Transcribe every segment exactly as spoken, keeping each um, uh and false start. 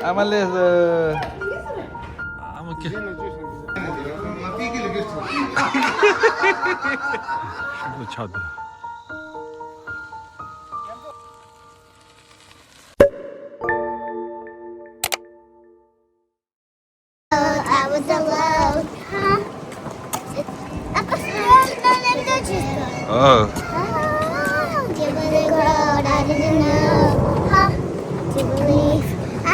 ཨ་མ་ལེས། ཨ་མ་ཀི། ཤུགས་ཆག་འདུག I was alone. Huh? I was alone and I just got. Oh. Oh, you were the girl I didn't know. Huh? Do you believe I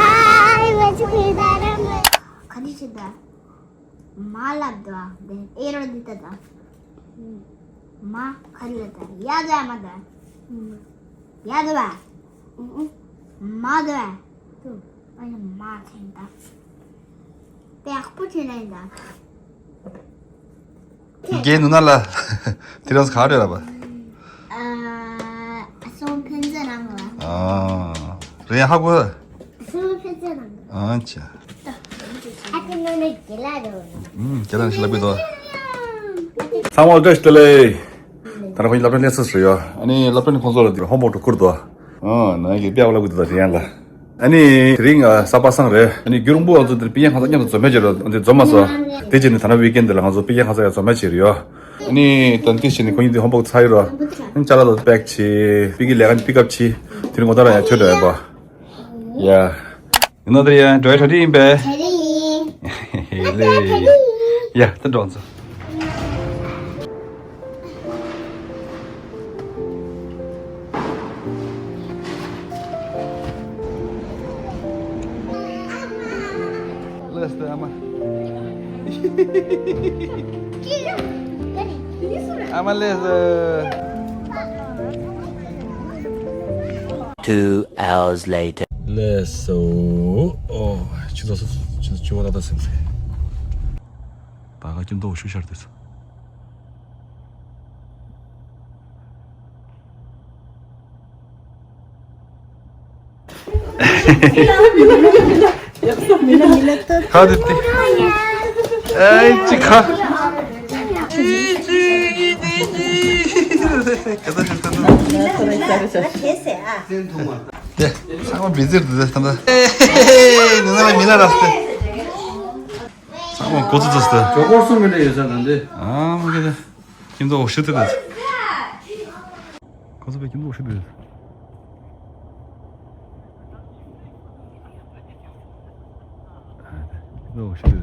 was with that? I'm like, ག་འདྲ་བྱེད་ད། མ་ལབ་དོ། དེ་ཨེ་རོ་འདི་ད་ད། མ་ག་རེ་ལ་ད། ཡ་ད་མ་ད། ཡ་ད་བ། མ་ད་བ། ཨ་ཡ་མ་ཐེན་ད། དེ་ཡག་པོ་བྱས་ན་ཡིན་ད། རྒན་ནུ་ན་ལ་དེ་རིང་ག་རེ་ར་བ། ཨ་སོང་ཕན་ཚུན་རང་ལ། ཨ་རེད་ཧ་གོ། སོང་ཕན་ཚུན་རང་ལ། ཨ་ཅེ། ཨ་ཏི་ནོ་ནི་གི་ལ་རོ། ཨུམ་གི་ལ་ཤི་ལ་བི་དོ། ཚང་མ་བཀྲ་ཤིས་བདེ་ལེགས། ད་རང་ཁོང་གི་སློབ་གྲྭའི་གནས་ཚུལ་ཞུ་ཡོད། ཨ་ནི་སློབ་གྲྭ་ནས་ཁོང་ཚོ་ལ་ཧོམ་ཝོག་འགྲོ་བསྐུར་དོ། ཨ་ནང་གི་དཔེ་ཡག་ལབ་གི་འདུག་ད་རེ་ཡང་ལ། ཨ་ནི་དེ་རིང་གཟའ་པ་སངས་རེད། ཨ་ནི་རྒྱུན་རིང་པོ་ང་ཚོ་འདིར་སྤུན་ཀྱག་ཁ་ཤས་མཉམ་དུ་འཛོམས་མེད་ཅེས་རོ། འདི་འཛོམས་མ་སོང་། དེ་རྗེས་ནས་ད་ནང་ཝིག་ཨེན་འདི་ལ་ང་ཚོ་སྤུན་ཀྱག་ཁ་ཤས་ཡང་འཛོམས་མེད་ཅེས་རེད་ཡོད། ཨ་ནི་ད་དེ་རྗེས་ནས་ཁོང་གཉིས་འདི་ཧོམ་ཝོག་ཚར་ཡོད་རོ། ཨ་ནི་ཅ་ལག་ལ་པེག་བྱེད། སྤུན་ཀྱག་ལས་ཀ་པིག་ཨབ་བྱེད། དེ་རིང་ངོ་རྟགས་རང་ཡང་ཐོན་འགྲོ་ཡོད་པ། ཡ། ཡིན་ནོ་དེ་ཡང་འགྲོ་ཡ་གྲ་སྒྲིག་ཡིན་པས། གྲ་སྒྲིག་ཡིན། ལེ། ཡ་ད་འགྲོ་ཚོ། ལེས་ཏེ་ཨ་མ། ཨ་མ་ལེས། Two hours later. ལེས་སོ། ཨོ། ཆུ་ཚོད་སོ་སོ་ཆུ་ཚོད་བཅུ་པ་ཏག་ཏག་ཟིན་ཚེ། ད་ག་ཁྱིམ་ཐོག་ཤུ་ཤར་དུས། ཁ་དེ་དེ། ཨེ་ཅི་ཁ། ཅི་ཅི་ཅི་ཅི། དེ་ཚང་མ་བི་ཟིར་དུ་ད་ལྟ། ཨེ་ནི་ན་མི་ན་ར་སྟེ། ཚང་མ་གོ་ཚུལ་ཚུལ་སྟེ། ཇོ་ཀོར་སུ་མི་འདྲ་ཡོད་ས་ན་འདི། ཨ་མ་གི་ད། ཁྱིམ་ཚང་འོ་ཤི་ཏི་ད། ཁོ་ཚོ་པའི་ཁྱིམ་ཚང་འོ་ཤི་ཏི་ད། ཁྱིམ་ཚང་འོ་ཤི་ཏི་ད།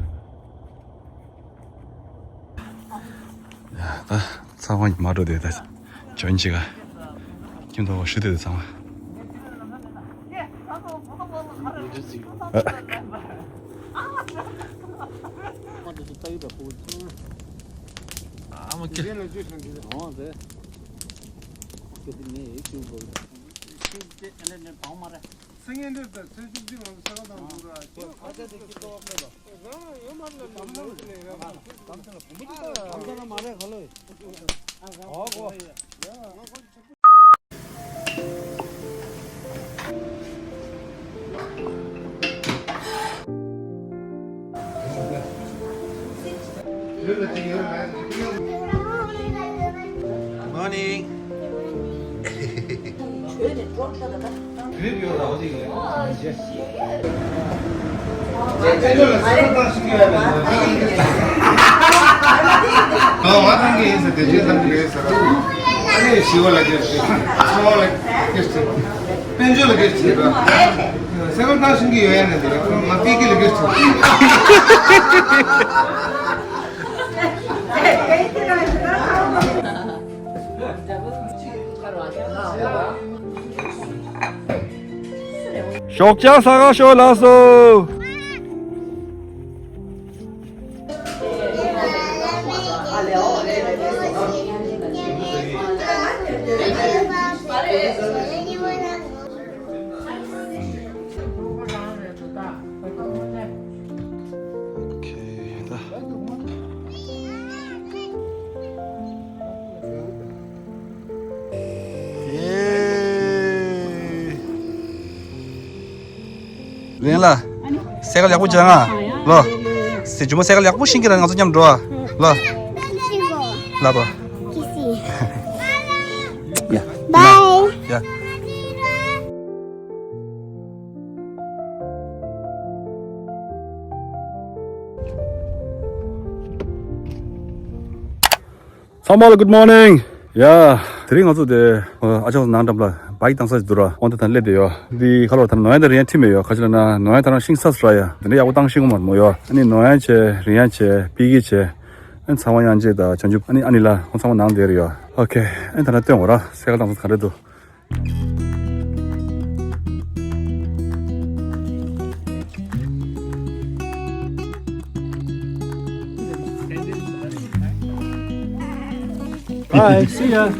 ད་ཚང་མ་ཉི་མ་འགྲོ་དེ་ད་ཇོན་ཅི་ག་ཁྱིམ་ཐོག་ཞུ་དེ་ཚང་མ། ཨ་མ་ཀི། Morning. དཔལ་འབྱོར་ལ་སྒེར་གྱི་སེ་ཀོན་ཐང་ཤིང་གི་ཡོད་ཡ་ནས་འདི་ལ་ང་ཏི་ཀི་ལ་སྒེར་གྱི། ཞོགས་ཇ་ཟ་ག་ཤོག་ལགས་སོ། ལེན་ལ། སེ་ག་ལེགས་པོ་བྱ་ང་། ལོ། སེ་ཇུ་མོ་སེ་ག་ལེགས་པོ་ཤིང་གི་ར་ང་ཚོ་མཉམ་འགྲོ་ཨ། ལོ། ལ་པ། ཡ། Bye. ཡ། ཨ་མ་ལགས། Good morning. ཡ། དེ་རིང་ང་ཚོ་དེ་ཨ་ཅག་ནང་འགྲམ་ལ་བའིག་བཏང་ས་ཞིག་འདུག་ར། འོན་ཏེ་ད་སླེབས་བསྡད་ཡོད། འདི་ཁ་ལོར་ད་ནོར་ཡ་དང་རིང་ཡ་ཁྲིད་མེད་ཡོད། ག་ཅི་ལབ་ན་ནོར་ཡ་ད་རང་ཤིང་ཚ་སུ་ར་ཡ། དེ་འདྲ་ཡག་པོ་བཏང་ཤེས་ཀྱི་མ་རེད་མོ་ཡོད། ཨ་ནི་ནོར་ཡ་བྱས། རིང་ཡ་བྱས། པི་ཀི་བྱས། ཨ་ནི་ཚ་བ་དབྱངས་ཅན་དང་བྱང་ཆུབ། ཨ་ནི་ཨ་ནི་ལགས་ཁོང་ཚང་མ་ནང་བསྡད་རེད་ཡོད། ཨོ་ཁེ། ཨ་ནི་ད་ནི་སྟོན་འོ་ར། སའི་ཀལ་བཏང་ས་ག་རེ་འདུག Bye, see ya.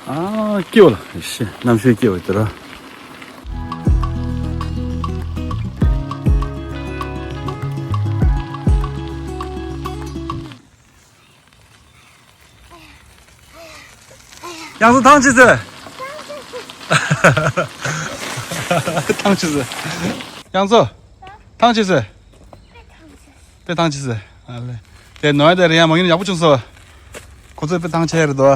ཨ། སྐྱིད་པ་ལ། ཤི། གནམ་གཤིས་སྐྱིད་པ་དེ་ར། དབྱངས་མཚོ་ཐང་ཆད་ཟེར། ཐང་ཆད་ཟེར། དབྱངས་མཚོ་ཐང་ཆད་ཟེར། དཔེ་ཐང་ཆད་ཟེར། ཨ་ལེ། དེ་ནོར་ཡ་དེ་རིང་ཡ་མ་ཡིན་ན་ཡག་པོ་བྱུང་སོང་། ཁོ་ཚོས་དཔེ་ཐང་ཆད་རེད་དོ།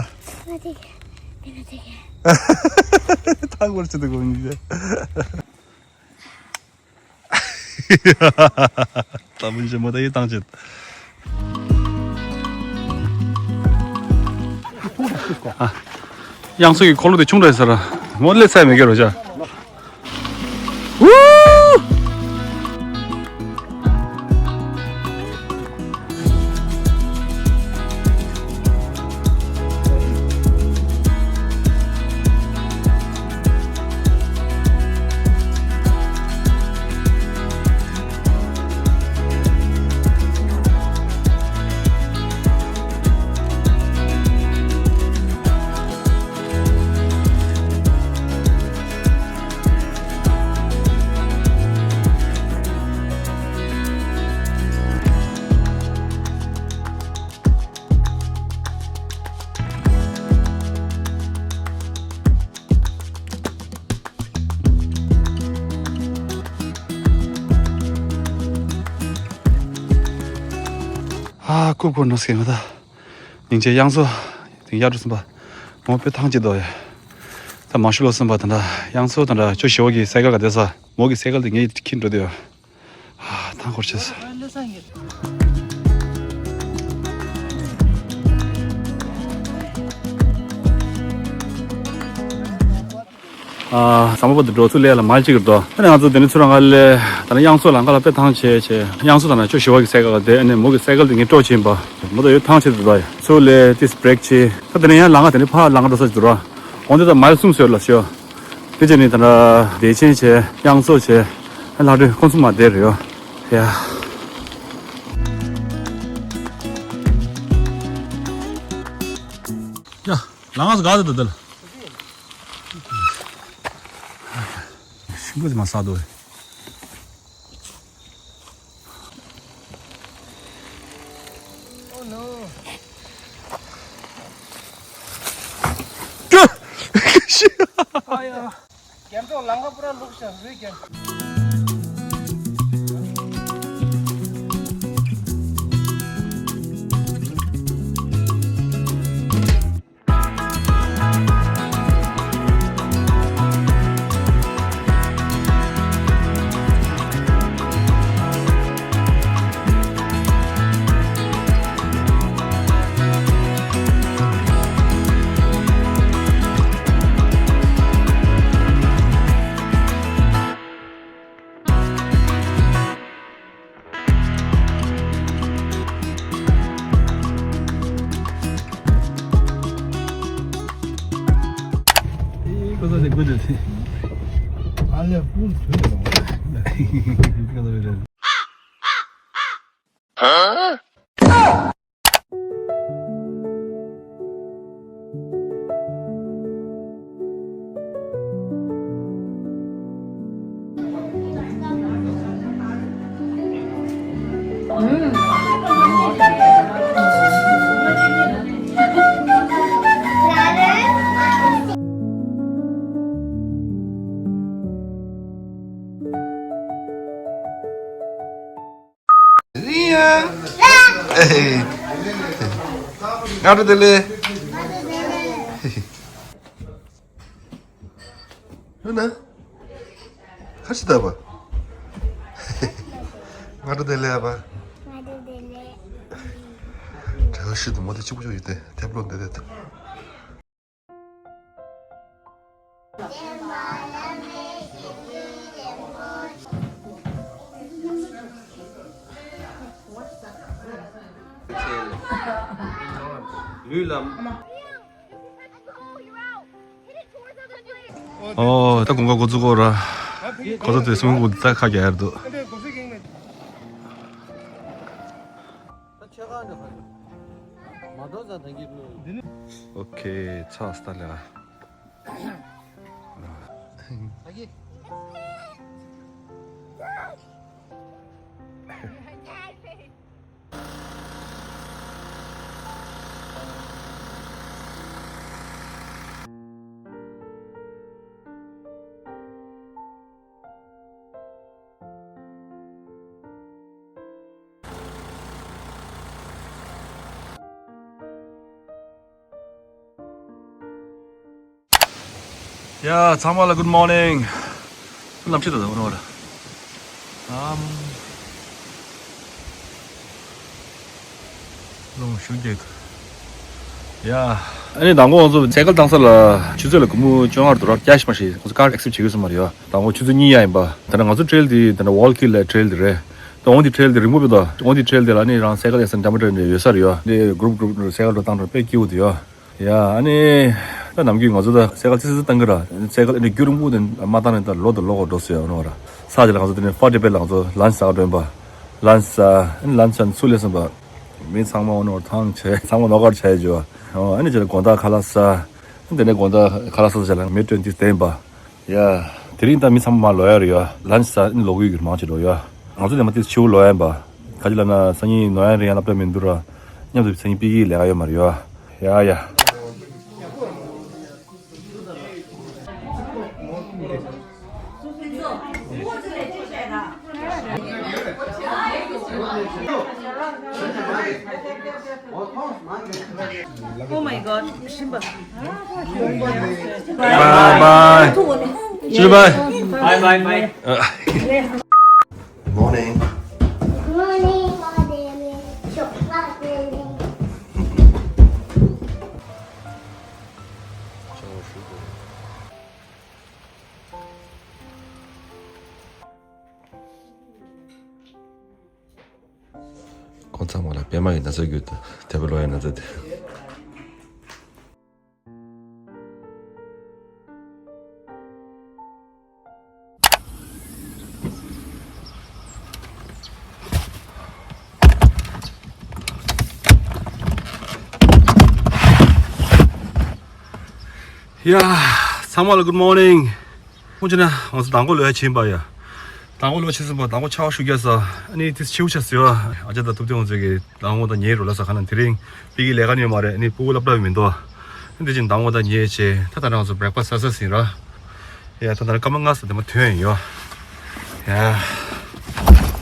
ཐང་བོར་ཆེད་དུ་དགོངས་ཡིན། ད་བུན་ཆེན་མོ་ད་ཡི་ཐང་ཆད། ཨ། དབྱངས་མཚོ་གི་འཁོར་ལོ་དེ་ཆུང་དྲགས་ཟེར། མོ་སླེབས་ས་མེད་ཀྱི་རོ་ཅག། ཝུའུ། ཨ། ཁུག་ཁུག་ནོ་སྐད་ང་ད། སྙིང་རྗེ། དབྱངས་མཚོ་དེ་ཡར་འགྲོ་ཟིན་པ། མོ་དཔེ་ཐང་ཆད་འདུག་ཡ། ད་མ་ཤུ་ལོ་ཟིན་པ། ད་ད་དབྱངས་མཚོ་ད་ད་ཅོ་ཞི་བ་གི་སའི་ཀལ་ག་བསྡད་ས། མོ་གི་སའི་ཀལ་དེ་ངས་ཁྱེར་འགྲོ་དུས། ཨ། ཐང་འཁོར་ཆེ་ས། ཨ། ཟམ་པ་བར་དུ་འགྲོ་ཚུར་སླེབས་ལ་མལ་གཅིག་གི་འགྲོ། ཨ་ནི་ང་ཚོ་དེ་ནས་ཚུར་རང་ག་སླེབས། ད་ནི་དབྱངས་མཚོ་ལམ་ཁ་ལ་དཔེ་ཐང་ཆད་བྱས། དབྱངས་མཚོ་དང་ནི་ཅོ་ཞི་བ་གི་སའི་ཀལ་ག་བསྡད། ཨ་ནི་མོ་གི་སའི་ཀལ་དེ་ངས་སྤྲོད་ཕྱིན་པ། མོ་ད་ཡོད་ཐང་ཆད་དུ་ད་ཡ། ཚུར་སླེབས་ཏིས་བྷི་རེག་བྱས། ད་དེ་ནས་ཡང་ལམ་ཁ་དེ་ནས་ཕར་ལམ་ཁ་འགྲོ་ས་ཅིག་འདུག་ར། འོན་ཏེ་ད་མལ་གསུམ་ཟེར་ལ་ཤོ། དེ་རྗེས་ནི་ད་ལྟ་བདེ་ཆེན་བྱས། དབྱངས་མཚོ་བྱས། ལྷ་སྒྲོན་ཁོང་ཚོ་མ་བསྡད་རེད་ཡོ། ཡ། ཡ། ལམ་ཁ་ཟ་ག་དེ་འདུག་དེ་ལ། ཤིང་བུ་དེ་མ་ཟ་འདུག་བས། Oh no. རྒྱ་མཚོ་ལམ་ཁ་པུ་ར་ལུག་ཤ་རུས་རྒྱ། ང་རུ་དེ་ལེ། ན། ཁ་ཤི་ད་བ། ང་འགྲོ་དེ་ལས་བ། ང་འགྲོ་དེ་ལས། དྲ་ཤི་དུ་མོ་དེ་གཅིག་པུ་ཅོ་ཡོད་དེ་ཐེབ་ལོ་འདི་དེ། ལུས་ལ། ཨོ། ད་དགུན་ཁ་འགོ་བཙུགས་གོ་ར། ཁོ་ཚོ་དེ་སུམ་གུ་ད་ཁ་རྒྱག་ཡར་འདུག་ཨོ་ཁེ། ཚ་སྟ་ལ། ཡ། ཚང་མ་ལ་good morning། གནམ་གཤིས་ད་ལྟ་འོ་ན་འོ་ར། ཨམ། རླུང་ཤུགས་རྒྱག་འདུག་ཡ། ཨ་ནི་མདང་དགོང་ང་ཚོ་སའི་ཀལ་བཏང་ས་ལ་ཆུ་ཚོད་ལ་སྒོར་མོ་བཅོ་ལྔ་འདུག་ར། cash machine། ཁོ་ཚོ་card accept བྱེད་ཀྱི་ཡོད་ས་མ་རེད་ཡ། མདང་དགོང་ཆུ་ཚོད་གཉིས་ཡ་ཡིན་པ། ད་ནི་ང་ཚོ་trail དེ་ད་ནི་Wallkill ལ་trail དེ་རེད། ད་འོང་དེ་trail དེ་རིང་པོ་བས་ད། འོང་དེ་trail དེ་ལ་ནི་རང་སའི་ཀལ་ཡ་སན་འདྲ་མི་འདྲ་ནས་ཡོད་ས་རེད་ཡ། འདི་group group སའི་ཀལ་འགྲོ་སྟངས་འདྲ་དཔེ་སྐྱིད་པོ་འདུག་ཡ། ཡ། ཨ་ནི། ད་ནམ་རྒྱུན་ང་ཚོ་ད་སའི་ཀལ་ཙི་ཙི་བཏང་གི་ར། སའི་ཀལ་ཨ་ནི་རྒྱུན་རིང་པོ་དེ་མ་བཏང་ནས་ད་ལོ་དང་ལོ་འགོར་འགྲོ་སྲིད་ཡ་འོ་ན་བ་ར། ས་དེ་ལ་ང་ཚོ་དེ་ནས་ཕར་ཏི་པེ་ལ་ང་ཚོ་lunch ཟ་ག་འགྲོ་ཡིན་པ། lunch ཟ། ཨ་ནི་lunch ཟ་ནས་ཚུར་སླེབས་སོང་པ། མི་ཚང་མ་འོ་ན་བ་ཐང་ཆད། ཚང་མ་ནོག་ཨའུཊ་ཆགས་ཡོད་ཅོ། ཨ་ནི་ཅི་ལ་དགོང་དག་ཁ་ལག་ཟ། དེ་ནས་དགོང་དག་ཁ་ལག་ཟ་ཟ་ལ་མི་twenty བསྡད་ཡིན་པ། ཡ། དེ་རིང་ད་མི་ཚང་མ་ལོག་ཡ་རེད་ཡ། lunch ཟ་ཨ་ནི་ལོག་གི་ཡོད་རེད། མང་ཆེ་ལོག་ཡ། ང་ཚོ་ལས་མ་ཏིས་ཕྱི་པོ་ལོག་ཡ་ཡིན་པ། ག་ཅི་ལབ་ན་སང་ཉིན་ནོར་ཡ་རེད་ཡ། སློབ་གྲྭ་མི་འདུག་ར། མཉམ་དུ་སང་ཉིན་པི་ཀི་ལས་ཀ་ཡོད་མ་རེད་ཡ། ཡ་ཡ། Oh my God. Bye bye. Bye bye. Bye bye bye. Morning. Morning, morning. ཁོང་ཚང་མ་ལ་པད་མ་ཡི་ན་ཚ་རྒྱུད་དང་དད་པ་ལོ་ཡི་ན་ཚ་དེ། ཡ། ཚང་མ་ལ་good morning། ཁོང་ཅི་ན་ང་ཚོ་དང་པོ་ལོས་ཕྱིན་པ་ཡ། དང་པོ་ལོས་ཕྱིན་སོང་པ། དང་པོ་ཆར་པ་ཤུགས་རྒྱག་ས། ཨ་ནི་དེ་ཆེའུ་ཆ་ཟེར་བ། ཨ་ཅག་དང་ཐུབ་བསྟན་ཁོང་ཚོས་ཀྱི་དང་པོ་དང་ཉལ་རོགས་ལ་ས་ཁ་ན་དེ་རིང་པི་ཀི་ལས་ཀ་ནི་ཡོད་མ་རེད། ཨ་ནི་སྤུ་གུ་སློབ་གྲྭ་མི་འདུག་ཨ་ནི་དེ་བཞིན་དང་པོ་དང་ཉལ་བྱས། ད་ད་ནང་ཚོ་breakfast ཟ་ས་ཟིན་ར། ཡ། ད་ད་ར་སྐར་མ་ལྔ་ཙམ་དེ་མ་ཐོན་ཡོད། ཡ།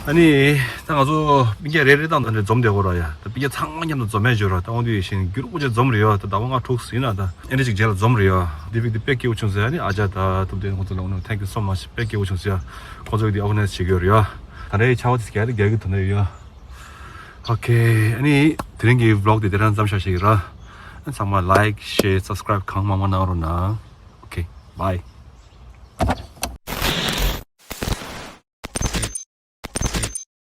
ཨ་ནི་ད་ང་ཚོ་སྤུན་ཀྱག་རེ་རེ་དང་ད་འདྲ་འཛོམས་བསྡད་ཡོད་ར་ཡ། ད་སྤུན་ཀྱག་ཚང་མ་མཉམ་དུ་འཛོམས་མེད་བརྗོད་ར། ད་འོང་དུས་ཤིང་རྒྱུན་རིང་པོ་ཅིག་འཛོམས་རེད་ཡ། ད་ཟླ་བ་ལྔ་དྲུག་ཟིན་ན་ད་ཨེ་འདྲ་ཅིག་རྗེས་ལ་འཛོམས་རེད་ཡ། འདི་བིག་འདི་དཔེ་སྐྱིད་པོ་བྱུང་ཟེར། ཨ་ནི་ཨ་ཅག་ད་ཐུབ་བསྟན་ཁོང་ཚོ་ལ་འོ་ན་thank you so much། དཔེ་སྐྱིད་པོ་བྱུང་ཟེར། ཁོང་ཚོ་གིས་འདི་organize བྱེད་ཀྱི་ཡོད་རེད་ཡ། ད་རེས་ཆར་པ་དེ་རྒྱག་དེ་རྒྱག་གི་དོན་དག་ཡོད་ཡ། ཨོ་ཁེ། ཨ་ནི་དེ་རིང་གི་vlog དེ་དེ་རང་མཚམས་བཞག་བྱེད་ཀྱི་ར། ཨ་ཚང་མ་like, share, subscribe གང་མང་མང་གནང་རོགས་གནང་། ཨོ་ཁེ། bye།